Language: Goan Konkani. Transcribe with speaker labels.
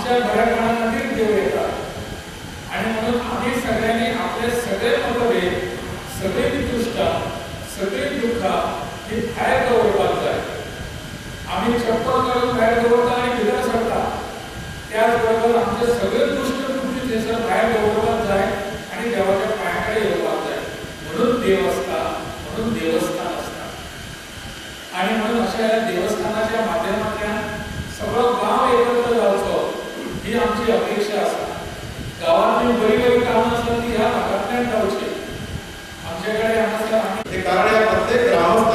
Speaker 1: आमच्या बऱ्यापणा खातीर देव येता. आनी म्हणून आमी सगळ्यांनी आपले सगळे मतभेद, सगळी वितुश्टा, सगळी दुख्खां ही भायर दवरपाक जाय. आमी चप्पल काडून भायर दवरता आनी भितर सरता, त्याच बरोबर आमचे सगळे दुश्ट बुद्धी थंयसर भायर दवरपाक जाय आनी देवाच्या पांया कडेन येवपाक जाय. म्हणून देव आसता, म्हणून देवस्थान आसता. आनी म्हणून अशा ह्या देवस्थानाच्या माध्यमांतल्यान सगळो गांव एकत्र जावचो ही आमची अपेक्षा आसा. गांवांतली बरी बरी कामां आसात ती ह्या भागांतल्यान जावची. आमचे कडेन हांगासर
Speaker 2: ते कारण ह्या प्रत्येक ग्रामस्थाक